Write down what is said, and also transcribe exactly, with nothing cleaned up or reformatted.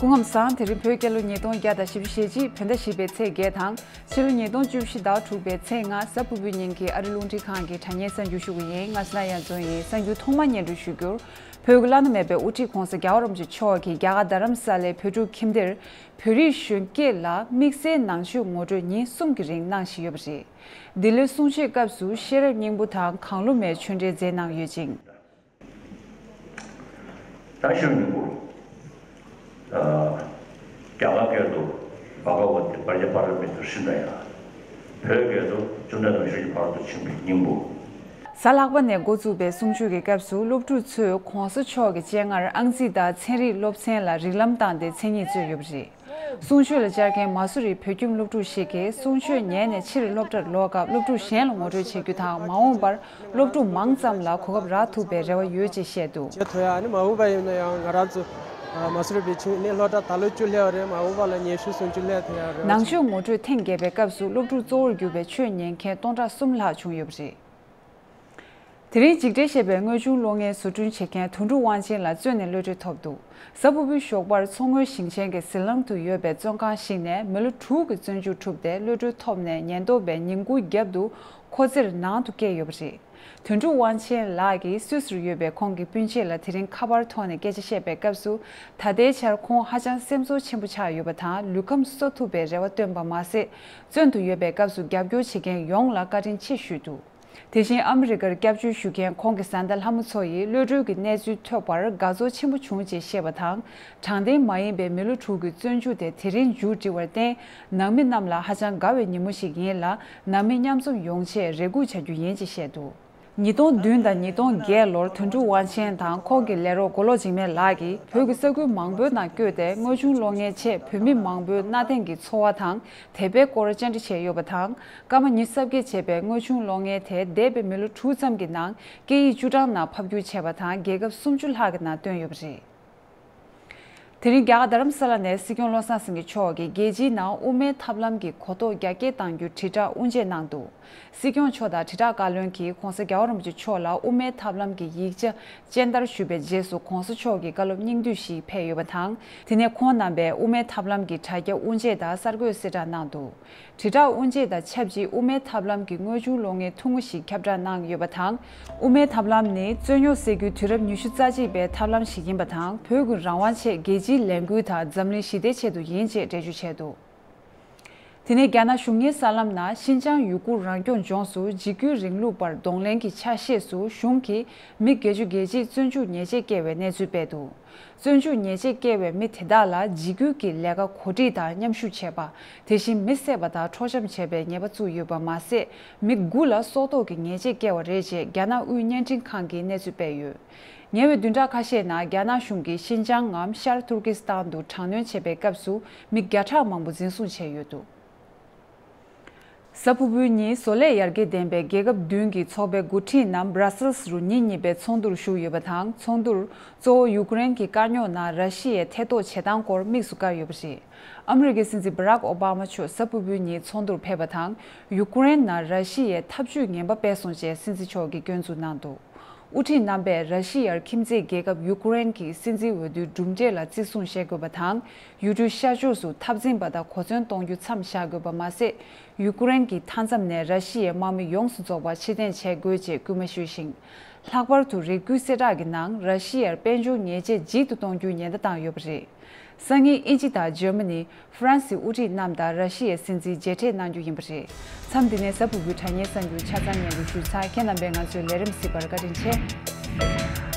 སྐུ་ཁམས་བཟང་། དེ་རིང་བོད་རྒྱལ་ལོ་ཉིས་སྟོང་བརྒྱ་དང་བཞི་བཅུ་ཞེ་གཅིག་བོད་ཟླ་བཞི་པའི་ཚེས་བརྒྱད་དང་། ཕྱི་ལོ་ཉིས་སྟོང་བཅུ་བཞི་ཟླ་དྲུག་པའི་ཚེས་ལྔ། གཟའ་ཕུར་བུའི་ཉིན་གྱི་ཨ་རི་རླུང་འཕྲིན་ཁང་གི་དྲ་བརྙན་གསར་འགྱུར་ཞུ་གི་ཡིན། ང་སི་ན་ཡ་མཚོ་ཡིན། གསར་འགྱུར་ཐོག་མ་སྙན་སྒྲོན་ཞུ་རྒྱུར། བོད་ཀྱི་བླ་ན་མེད་པའི་དབུ་ཁྲིད་༸གོང་ས་༸རྒྱལ་བ་རིན་པོ་ཆེ་མཆོག་གིས་རྒྱ་གར་རྡ་རམ་ས་ལའི་བོད་ཕྲུག་ཁྱིམ་སྡེར་བོད་རིགས་གཞོན་སྐྱེས་ལ་དམིགས་བསལ་ནང་ཆོས་ངོ་སྤྲོད་ཉིན་གསུམ་གྱི་རིང་གནང་བཞིན་ཡོད་པ་རེད། ལྡི་ལིར་གསུང་ཆོས་སྐབས་སུ་ཤེས་རབ་སྙིང་པོ་དང་གང་བླུ་མའི་ཆོས་འབྲེལ་མཛད་གནང་ཡོད་ཅིང་། ད་ཤེས་རབ་སྙིང་པོ། ཨ། རྒྱ་གར་སྐད་དུ་བྷ་ག་ཝ་ཏི་པྲཛྙཱ་པཱ་ར་མི་ཏུ་ཧྲྀ་ནཱ་ཡ། བོད་སྐད་དུ་བཅོམ་ལྡན་འདས་དང་ཆོས་ཀྱི་ཕ་རོལ་ཏུ་ཕྱིན་པའི་སྙིང་པོ། གཟའ་ལྷག་པ་ནས་འགོ་བཙུགས་པའི་གསུང་ཆོས་ཀྱི་སྐབས་སུ་སློབ་ཕྲུག་ཚོས་༸གོང་ས་མཆོག་གི་སྤྱན་སྔར་ཨང་རྩིས་དང་ཚན་རིག་སློབ་ཚན་ལ་རིགས་ལམ་བཏང་སྟེ་མཚན་ཉིད་བརྗོད་ཡོད་པ་རེད། གསུང་ཆོས་ལ་བཅར་མཁན་མ་སུ་རིའི་བོད་ཁྱིམ་སློབ་ཕྲུག་ཞིག་གིས་གསུང་ཆོས་ཉན་ནས་ཕྱིར་སློབ་གྲྭར་ལོག་སྐབས་སློབ་ཕྲུག་གཞན་ལ་ངོ་སྤྲོད་བྱེད་རྒྱུ་དང་། མ་འོངས་པར་སློབ་ཕྲུག་མང་ཙམ་ལ་གོ་སྐབས་རག་ཐུབ་པའི་རེ་བ་ཡོད་ཅེས་བཤད་འདུག་བྱེད་ཐུབ་ཡ། ཨ་ནི་མ་འོངས་པ་ཡིན་ན་ཡང་ང་རང་ཚོ་མ་སུ་རི་བོད་ཁྱིམ་ནས་སློབ་གྲྭ་ད་ལོ་བཅུ་སླེབས་པ་རེད། མ་འོངས་པ་ལ་ཉི་ཤུ་སུམ་ཅུ་སླེབས་ཐུབ་ཡ་རེད། ནང་ཆོས་ངོ་སྤྲོད་ཐེངས་བརྒྱད་པའི་སྐབས་སུ་སློབ་ཕྲུག་གཙོ་བོར་གྱུར་པའི་ཆོས་ཉན་མཁན་སྟོང་ཕྲག་གསུམ་ལྷག་བྱུང་ཡོད་པ་རེད། དེ་རིང་འཇིགས་བྲལ་ཞེས་པའི་དངོས་བྱུང་གློག་བརྙན་བཟོ་སྐྲུན་བྱེད་མཁན་དོན་གྲུབ་དབང་ཆེན་ལགས་བཙོན་ནས་གློད་གྲོལ་ཐོབ་འདུག་གཟའ་ཕུར་བུའི་ཞོགས་པར་མཚོ་སྔོན་ཞིང་ཆེན་གྱི་ཟི་ལིང་དུ་ཡོད་པའི་བཙོན་ཁང་ཞིག་ནས་མི་ལོ་དྲུག་གི་བཙོན་འཇུག་གྲུབ་སྟེ་གློད་གྲོལ་ཐོབ་ནས་ཉེན་རྟོག་པས་ཉིན་དགུའི་རྒྱབ་ཏུ་ཁོ་ཚེར་ནང་དུ་བསྐྱལ་ཡོད་པ་རེད། དོན་གྲུབ་དབང་ཆེན་ལགས་ཀྱིས་སུད་སིར་ཡོད་པའི་ཁོང་གི་སྤུན་མཆེད་ལ་དེ་རིང་ཁ་པར་ཐོག་ནས་སྐད་ཆ་བཤད་པའི་སྐབས་སུ། ད་ལྟའི་ཆར་ཁོང་ཧ་ཅང་སེམས་ཚོར་ཆེན་པོ་ཆགས་ཡོད་པ་དང་། ལུས་ཁམས་གསོ་ཐུབ་པའི་རེ་བ་བཏོན་པ་མ་ཟད། བཙོན་དུ་ཡོད་པའི་སྐབས་སུ་རྒྱབ་སྐྱོར་བྱེད་མཁན་ཡོངས་ལ་བཀའ་དྲིན་ཆེ་ཞུས་འདུག་དེ་བཞིན་ཨ་མི་རི་ཀར་སྐྱབས་བཅོལ་ཞུ་མཁན་ཁོང་གི་བཟའ་ཟླ་ལྷ་མོ་མཚོ་ཡིས་གློད་གྲོལ་གྱི་གནས་ཚུལ་ཐོས་པར་དགའ་ཚོར་ཆེན་པོ་བྱུང་ཅེས་བཤད་པ་དང་། དྲང་བདེན་མ་ཡིན་པའི་མི་ལོ་དྲུག་གི་བཙོན་འཇུག་དེ་དེ་རིང་མཇུག་སྒྲིལ་བར་བརྟེན། ནང་མི་རྣམས་ལ་ཧ་ཅང་དགའ་བའི་ཉིན་མོ་ཞིག་ཡིན་ལ། ནང་མི་མཉམ་འཛོམས་ཡོང་ཆེད་རེ་སྒུག་བྱ་རྒྱུ་ཡིན་ཅེས་བཤད་འདུག་ཉིས་སྟོང་བདུན་དང་ཉིས་སྟོང་བརྒྱད་ལོར་དོན་གྲུབ་དབང་ཆེན་དང་ཁོང་གི་ལས་རོགས་མགོ་ལོག་འཇིགས་མེད་ལགས་ཀྱིས་བོད་ཀྱི་ས་ཁུལ་མང་པོའི་ནང་བསྐྱོད་དེ་དངོས་བྱུང་གློག་བརྙན་ཆེད་བོད་མི་མང་པོའི་གནའ་དེང་གི་འཚོ་བ་དང་དད་པའི་སྐོར་བཅར་འདྲི་བྱས་ཡོད་པ་དང་། སྐར་མ་ཉི་ཤུ་རྩ་བརྒྱད་བྱས་པའི་དངོས་བྱུང་གློག་བརྙན་དེ་འདས་པའི་མི་ལོ་དྲུག་ཙམ་གྱི་ནང་སྐད་ཡིག་བཅུ་གྲངས་ནང་ཕབ་སྒྱུར་བྱས་པ་དང་། རྒྱལ་ཁབ་སུམ་ཅུ་ལྷག་གི་ནང་བཏོན་ཡོད་པ་རེད། དེ་རིང་རྒྱ་གར་རྡ་རམ་ས་ལ་ནས་སྲིད་སྐྱོང་བློ་བཟང་སེང་གེ་མཆོག་གིས་རྒྱལ་སྤྱིའི་ནང་དབུ་མའི་ཐབས་ལམ་གྱི་གོ་རྟོགས་རྒྱ་སྐྱེད་གཏང་རྒྱུའི་དྲིལ་བསྒྲགས་དབུ་འབྱེད་གནང་འདུག་སྲིད་སྐྱོང་མཆོག་དང་དྲིལ་བསྒྲགས་བཀའ་བློན་གྱིས་༸གོང་ས་༸རྒྱལ་བ་རིན་པོ་ཆེ་མཆོག་ལ་དབུ་མའི་ཐབས་ལམ་གྱི་ཡིག་ཆ་སྤྱན་བསྟར་ཞུས་པའི་རྗེས་སུ་༸གོང་ས་མཆོག་གི་བཀའ་སློབ་སྙིང་བསྡུས་ཤིག་ཕེབས་ཡོད་པ་དང་། དེ་ནས་ཁོང་རྣམ་པས་དབུ་མའི་ཐབས་ལམ་གྱི་དྲ་རྒྱ་དབུ་འབྱེད་དང་གསར་འགོད་གསལ་བསྒྲགས་གནང་འདུག་དྲིལ་བསྒྲགས་དབུ་འབྱེད་དང་ཆབས་ཅིག་དབུ་མའི་ཐབས་ལམ་གྱི་དངོས་བྱུང་གློག་བརྙན་ཐུང་ངུ་ཞིག་ཁྱབ་བསྒྲགས་གནང་ཡོད་པ་དང་། དབུ་མའི་ཐབས་ལམ་ནི་རྩོད་རྙོག་སེལ་རྒྱུའི་དུས་རབས་ཉི་ཤུ་རྩ་གཅིག་པའི་ཐབས་ལམ་ཞིག་ཡིན་པ་དང་། བོད་ཀྱི་རང་དབང་ཆེད་རྒྱལ་སྤྱིའི་ལས་འགུལ་དང་འཛམ་གླིང་ཞི་བདེའི་ཆེད་དུ་ཡིན་ཅེས་འགྲེལ་བརྗོད་བྱས་འདུག་དེ་ནས་རྒྱ་ནག་གཞུང་གཉེར་གསར་ལམ་ནང་ཤིན་ཅང་ཡུ་གུར་རང་སྐྱོང་ལྗོངས་སུ་འཇིགས་སྐུལ་རིང་ལུགས་པར་གདོང་ལེན་གྱི་ཆ་ཤས་སུ་གཞུང་གིས་མི་བརྒྱད་ཅུ་གྱ་གཅིག་བཙོན་འཇུག་ཉེས་ཆད་བཀལ་བའི་གནས་ཚུལ་སྤེལ་འདུག་བཙོན་འཇུག་ཉེས་ཆད་བཀལ་བའི་མི་དེ་དག་ལ་འཇིགས་སྐུལ་གྱི་ལས་ཀ་གོ་སྒྲིག་དང་མཉམ་ཞུགས་བྱས་པ། དེ་བཞིན་མི་བསད་པ་དང་འཕྲོག་བཅོམ་བྱས་པའི་ཉེས་པ་བཙུགས་ཡོད་པ་མ་ཟད། མི་དགུ་ལ་སྲོག་ཐོག་གི་ཉེས་ཆད་བཀལ་བ་རེད་ཅེས་རྒྱ་ནག་དབུས་བརྙན་འཕྲིན་ཁང་གིས་གནས་ཚུལ་སྤེལ་ཡོད། ཉེ་བའི་བདུན་ཕྲག་ཁ་ཤས་ནང་རྒྱ་ནག་གཞུང་གིས་ཤིན་ཅང་ངམ་ཤར་ཏུར་ཀི་སི་ཐན་དུ་དྲག་གནོན་བྱས་པའི་སྐབས་སུ་མི་བརྒྱ་ཕྲག་མང་པོ་འཛིན་བཟུང་བྱས་ཡོད་འདུག་གཟའ་ཕུར་བུའི་ཉིན་བཟོ་ལས་ཡར་རྒྱས་ལྡན་པའི་རྒྱལ་ཁབ་བདུན་གྱི་ཚོགས་པའི་འགོ་ཁྲིད་རྣམས་སྦྲ་སེལ་སི་རུ་ཉིན་གཉིས་པའི་ཚོགས་འདུར་ཞུགས་ཡོད་པ་དང་། ཚོགས་འདུར་གཙོ་བོ་ཡུ་ཀེ་རེན་གྱི་དཀའ་རྙོག་ནང་ར་ཤི་ཡའི་ཐེ་གཏོགས་བྱེད་སྟངས་སྐོར་དམིགས་སུ་བཀར་ཡོད་པ་རེད། ཨ་མི་རི་ཀའི་སྲིད་འཛིན་བྷ་རག་ཨོ་བྷ་མ་མཆོག་གཟའ་ཕུར་བུའི་ཉིན་ཚོགས་འདུར་ཕེབས་པ་དང་། ཡུ་ཀེ་རེན་ནང་ར་ཤི་ཡའི་འཐབ་ཇུས་ངན་པ་སྤེལ་སོང་ཅེས་སྲིད་འཛིན་མཆོག་གིས་སྐྱོན་འཛུགས་གནང་འདུག་དབུ་ཁྲིད་རྣམ་པས་ར་ཤི་ཡར་ཁྱིམ་མཚེས་རྒྱལ་ཁབ་ཡུ་ཀེ་རེན་གྱི་སྲིད་འཛིན་འོས་བསྡུའི་གྲུབ་འབྲས་ལ་བརྩི་སྲུང་བྱེད་དགོས་པ་དང་། ཡུལ་གྲུའི་ཤར་ཕྱོགས་སུ་འཐབ་འཛིང་པ་དང་གོ་མཚོན་གཏོང་རྒྱུ་མཚམས་བཞག་དགོས་པ་མ་ཟད། ཡུ་ཀེ་རེན་གྱི་མཐའ་མཚམས་ནས་ར་ཤི་ཡའི་དམག་མི་ཡོངས་སུ་རྫོགས་པ་ཕྱིར་འཐེན་བྱེད་དགོས་ཅེས་སྐུལ་མ་ཞུས་ཤིང་། ལྷག་པར་དུ་རེ་སྐུལ་གསལ་བསྒྲགས་ཀྱི་ནང་ར་ཤི་ཡར་དཔལ་འབྱོར་ཉེས་ཆད་ལྗིད་དུ་གཏོང་རྒྱུའི་ཉེན་བརྡ་བཏང་ཡོད་པ་རེད། སང་ཉིན་དབྱིན་ཇི་དང་འཇར་མ་ནི། ཧྥ་རན་སིའི་དབུ་ཁྲིད་རྣམས་དང་ར་ཤི་ཡའི་སྲིད་འཛིན་མཇལ་འཕྲད་གནང་རྒྱུ་ཡིན་པ་རེད། མཚམས་འདི་ནས་གཟའ་ཕུར་བུའི་དྲ་བརྙན་གསར་འགྱུར་ཆ་ཚང་སྙན་སྒྲོན་ཞུས་ཚར། ཁྱེད་རྣམ་པས་ང་ཚོའི་ལས་རིམ་གཟིགས་པར་བཀའ་དྲིན་ཆེ།